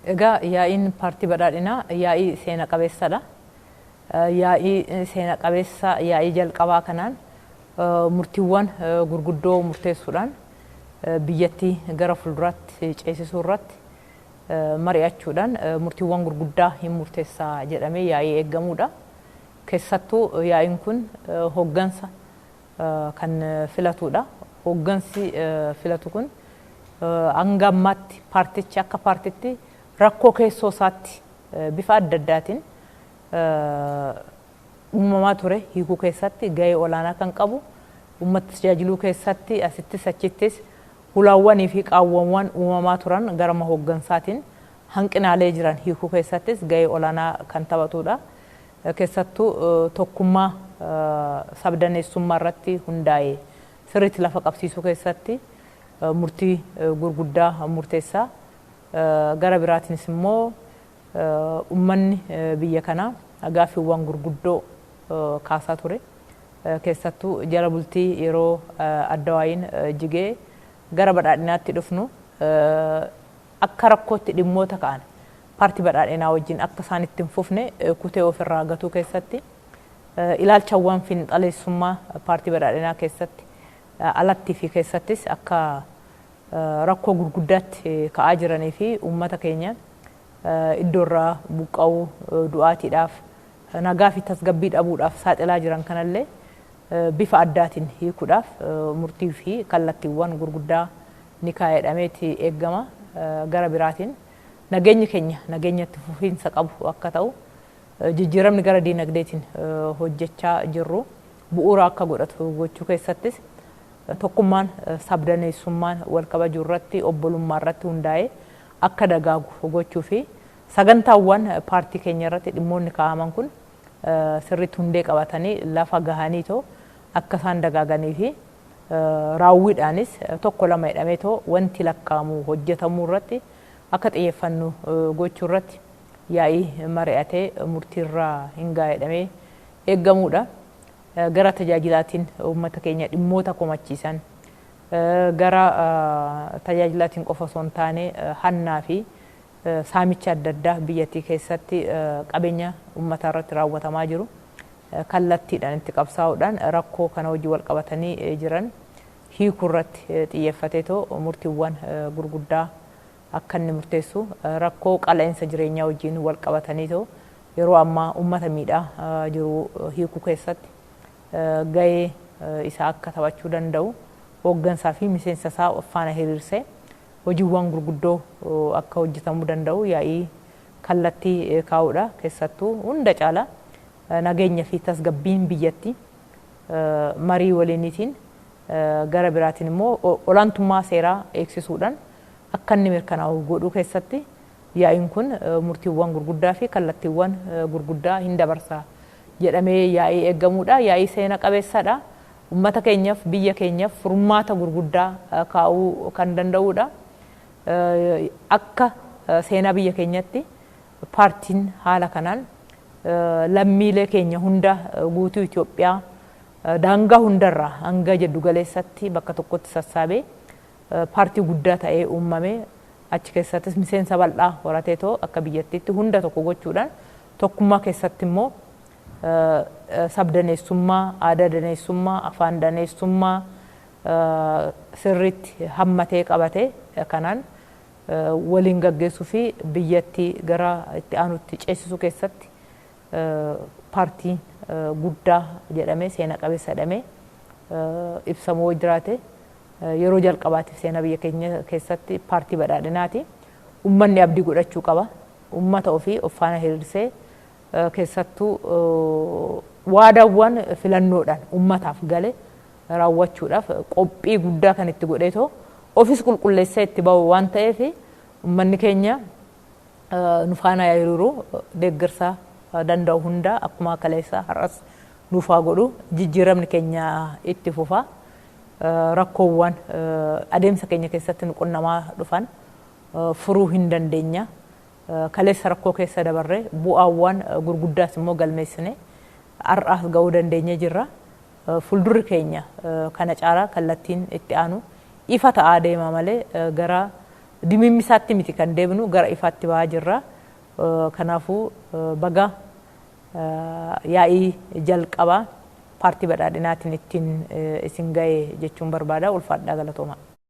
Egaa yaa'iin paartii badhaadhinaa yaa'ii seena qabeessadha. Yaa'ii seena qabeessa yaa'ii jalqabaa kanaan murtiiwwan gurguddoo murteessuudhaan biyyattii gara fuulduraatti ceesisuu irratti mari'achuudhaan murtiiwwan gurguddaa hin murteessaa jedhamee yaa'ii eeggamudha. Keessattuu yaa'iin kun hoggansa kan filatudha. Hoggansi filatu kun hanga ammaatti paartichi akka paartitti rakkoo keessoo isaatti bifa adda addaatiin uumamaa ture hiikuu keessatti gahee olaanaa kan qabu, uummata tajaajiluu keessatti asittis achittis hulaawwanii fi qaawwawwan uumamaa turan garama hoggansaatiin hanqinaalee jiran hiikuu keessattis gahee olaanaa kan taphatudha. Keessattuu tokkummaa sabdaneessummaa irratti hundaa'e sirriitti lafa qabsiisuu keessatti murtii gurguddaa murteessaa. Gara biraatiinis immoo uummanni biyya kanaa gaaffiiwwan gurguddoo kaasaa ture. Keessattuu jala bultii yeroo addawaayiin jigee gara badhaadhinaatti dhufnu akka rakkootti dhimmoota ka'an paartii badhaadhinaa wajjin akka isaan itti hin fufne kutee ofirraa gatuu keessatti, ilaalchawwan fiinxaleessummaa paartii badhaadhinaa keessatti alattii fi keessattis akka rakkoo gurguddaatti ka'aa jiranii fi uummata keenya iddoo irraa buqqa'uu, du'aatiidhaaf, nagaa fi tasgabbii dhabuudhaaf saaxilaa jiran kanallee bifa addaatiin hiikuudhaaf murtii fi kallattiiwwan gurguddaa ni kaa'edhameeti eeggama. Gara biraatiin nageenyi keenya nageenyatti fufiinsa qabu akka ta'u, jijjiiramni gara diinagdeetiin hojjechaa jirru bu'uura akka godhatu gochuu keessattis, tokkummaan sabdaneessummaan wal kabajuu irratti, obbolummaa irratti hundaa'ee akka dagaagu gochuu fi sagantaawwan paartii keenya irratti dhimmoonni kaa'aman kun sirriitti hundee qabatanii lafa gahanii too akka isaan dagaaganii fi raawwiidhaanis tokko lama jedhamee too wanti lakkaa'amu hojjetamuu irratti akka xiyyeeffannu gochuu irratti yaa'ii mari'atee murtiirraa hin ga'a jedhamee eeggamudha. Gara tajaajilaatiin uummata keenya dhimmoota komachiisan, gara tajaajilaatiin qofa osoo hin taane hannaa fi saamicha adda addaa biyyattii keessatti qabeenya uummataa irratti raawwatamaa jiru kallattiidhaan itti qabsaa'uudhaan rakkoo kana hojii wal qabatanii jiran hiikuu irratti xiyyeeffateetoo murtiiwwan gurguddaa akka inni murteessu, rakkoo qala'insa jireenyaa wajjin wal qabataniitoo yeroo ammaa uummata miidhaa jiru hiikuu keessatti gahee isaa akka taphachuu danda'u hooggansaa fi miseensa isaa faana hiriirsee hojiiwwan gurguddoo akka hojjetamuu danda'u yaa'ii kallattii kaa'uudha. Keessattuu hunda caala nageenya fi tasgabbiin biyyattii marii waliiniitiin, gara biraatiin immoo olaantummaa seeraa eegsisuudhaan akka inni mirkanaa'u godhuu keessatti yaa'iin kun murtiiwwan gurguddaa fi kallattiiwwan gurguddaa hin dabarsa jedhamee yaa'ii eeggamudha. Yaa'ii seena qabeessadha. Uummata keenyaaf, biyya keenyaaf furmaata gurguddaa kaa'uu kan danda'udha. Akka seenaa biyya keenyatti paartiin haala kanaan lammiilee keenya hunda guutuu Itoophiyaa daangaa hundarraa hanga jiddu galeessatti bakka tokkotti sassaabee paartii guddaa ta'ee uumamee achi keessattis miseensa bal'aa horateetoo akka biyyattiitti hunda tokko gochuudhaan, tokkummaa keessatti immoo sabdaneessummaa, aadaa daneessummaa, afaan daneessummaa sirriitti hammatee qabatee kanaan waliin gaggeessuu fi biyyattii gara itti aanutti ceesisuu keessatti paartii guddaa jedhamee, seena qabeessa jedhamee ibsamuu jiraate yeroo jalqabaatiif seenaa biyya keenya keessatti paartii badhaadhinaati. Uummanni abdii godhachuu qaba. Uummata ofii of faana hiriirsee, keessattuu waadaawwan filannoodhaan uummataaf gale raawwachuudhaaf qophii guddaa kan itti godheetoo ofis qulqulleessee itti bahu waan ta'eef, uummanni keenya nu faana hiriiru, deeggarsa danda'u hunda akkuma kaleessa har'as nuufaa godhu, jijjiiramni keenya itti fufa. Rakkoowwan adeemsa keenya keessatti nu qunnamaa dhufan furuu hin dandeenya. Kaleessa rakkoo keessa dabarree bu'aawwan gurguddaas immoo galmeessine har'aas ga'uu dandeenye jirra. Fuuldurri keenya kana caalaa kallattiin itti aanu ifa ta'aa deema malee gara Dimimmisaatti miti kan deebinu, gara ifaatti bahaa jirra. Kanaafuu baga yaa'ii jalqabaa paartii badhaadhinaatiin ittiin isin ga'e jechuun barbaada. Ulfaadhaa, galatooma.